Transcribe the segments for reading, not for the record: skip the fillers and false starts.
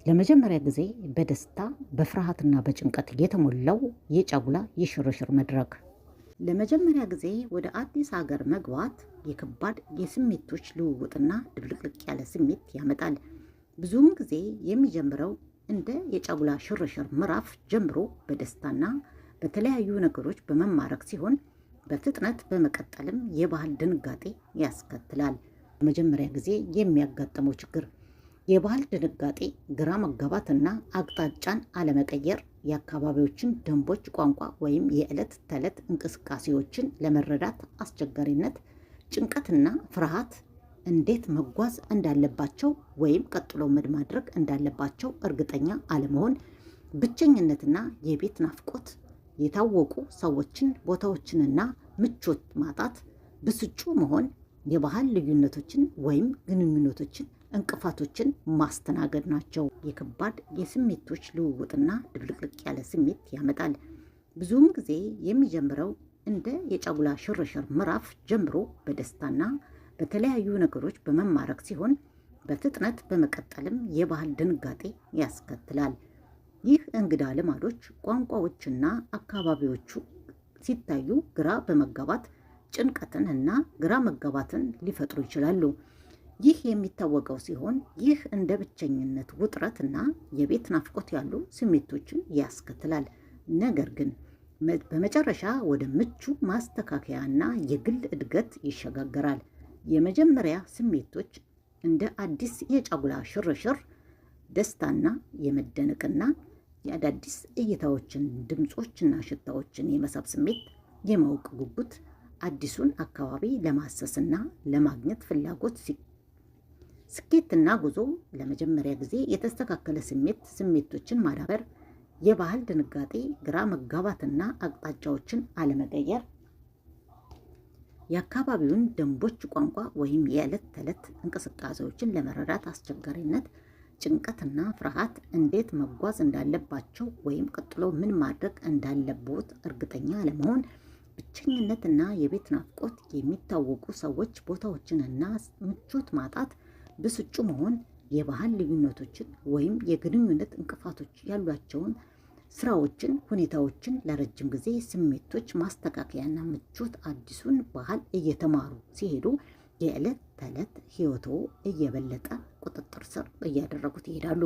ለመጀመሪያ ጊዜ በደስታ፣ በፍርሃትና በጭንቀት የተሞላው የጫጉላ የሽርሽር መድረክ። ለመጀመሪያ ጊዜ ወደ አዲስ ሀገር መግባት የከባድ የስሜቶች ልውውጥና ድብልቅልቅ ያለ ስሜት ያመጣል። ብዙውን ጊዜ የሚጀምረው እንደ የጫጉላ ሽርሽር ምዕራፍ ጀምሮ በደስታና በተለያዩ ነገሮች በመማረክ ሲሆን፣ በፍጥነት በመቀጠልም የባህል ድንጋጤ ያስከትላል። ለመጀመሪያ ጊዜ የሚያጋጥመው ችግር የባህል ድንጋጤ፣ ግራ መጋባትና አቅጣጫን አለመቀየር፣ የአካባቢዎችን ደንቦች፣ ቋንቋ ወይም የዕለት ተዕለት እንቅስቃሴዎችን ለመረዳት አስቸጋሪነት፣ ጭንቀትና ፍርሃት፣ እንዴት መጓዝ እንዳለባቸው ወይም ቀጥሎ ምን ማድረግ እንዳለባቸው እርግጠኛ አለመሆን፣ ብቸኝነትና የቤት ናፍቆት፣ የታወቁ ሰዎችን፣ ቦታዎችንና ምቾት ማጣት፣ ብስጩ መሆን፣ የባህል ልዩነቶችን ወይም ግንኙነቶችን እንቅፋቶችን ማስተናገድ ናቸው። የከባድ የስሜቶች ልውውጥና ድብልቅልቅ ያለ ስሜት ያመጣል። ብዙውን ጊዜ የሚጀምረው እንደ የጫጉላ ሽርሽር ምዕራፍ ጀምሮ በደስታና በተለያዩ ነገሮች በመማረክ ሲሆን፣ በፍጥነት በመቀጠልም የባህል ድንጋጤ ያስከትላል። ይህ እንግዳ ልማዶች፣ ቋንቋዎችና አካባቢዎቹ ሲታዩ ግራ በመጋባት ጭንቀትን እና ግራ መጋባትን ሊፈጥሩ ይችላሉ። ይህ የሚታወቀው ሲሆን፣ ይህ እንደ ብቸኝነት፣ ውጥረት እና የቤት ናፍቆት ያሉ ስሜቶችን ያስከትላል። ነገር ግን በመጨረሻ ወደ ምቹ ማስተካከያና የግል እድገት ይሸጋገራል። የመጀመሪያ ስሜቶች እንደ አዲስ የጫጉላ ሽርሽር ደስታና የመደነቅና የአዳዲስ እይታዎችን፣ ድምፆችና ሽታዎችን የመሳብ ስሜት፣ የማወቅ ጉጉት፣ አዲሱን አካባቢ ለማሰስና ለማግኘት ፍላጎት፣ ስኬትና ጉዞ፣ ለመጀመሪያ ጊዜ የተስተካከለ ስሜት፣ ስሜቶችን ማዳበር፣ የባህል ድንጋጤ፣ ግራ መጋባትና አቅጣጫዎችን አለመቀየር፣ የአካባቢውን ደንቦች፣ ቋንቋ ወይም የዕለት ተዕለት እንቅስቃሴዎችን ለመረዳት አስቸጋሪነት፣ ጭንቀትና ፍርሃት፣ እንዴት መጓዝ እንዳለባቸው ወይም ቀጥሎ ምን ማድረግ እንዳለቦት እርግጠኛ አለመሆን፣ ብቸኝነትና የቤት ናፍቆት፣ የሚታወቁ ሰዎች፣ ቦታዎችንና ምቾት ማጣት፣ ብስጩ መሆን፣ የባህል ልዩነቶችን ወይም የግንኙነት እንቅፋቶች ያሏቸውን ስራዎችን፣ ሁኔታዎችን ለረጅም ጊዜ ስሜቶች ማስተካከያና ምቾት። አዲሱን ባህል እየተማሩ ሲሄዱ የዕለት ተዕለት ህይወትዎ እየበለጠ ቁጥጥር ስር እያደረጉት ይሄዳሉ።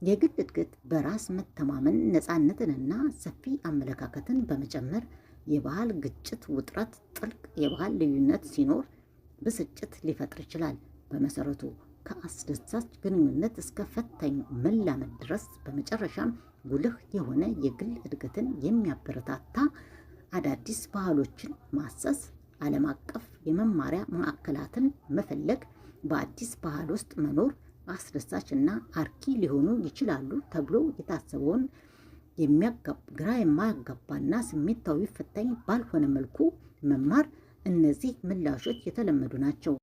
የግል እድገት በራስ መተማመን፣ ነፃነትንና ሰፊ አመለካከትን በመጨመር። የባህል ግጭት ውጥረት፣ ጥልቅ የባህል ልዩነት ሲኖር ብስጭት ሊፈጥር ይችላል። በመሰረቱ ከአስደሳች ግንኙነት እስከ ፈታኝ መላመድ ድረስ፣ በመጨረሻም ጉልህ የሆነ የግል እድገትን የሚያበረታታ አዳዲስ ባህሎችን ማሰስ፣ ዓለም አቀፍ የመማሪያ ማዕከላትን መፈለግ፣ በአዲስ ባህል ውስጥ መኖር አስደሳች እና አርኪ ሊሆኑ ይችላሉ ተብሎ የታሰበውን ግራ የማያጋባና ስሜታዊ ፈታኝ ባልሆነ መልኩ መማር፣ እነዚህ ምላሾች የተለመዱ ናቸው።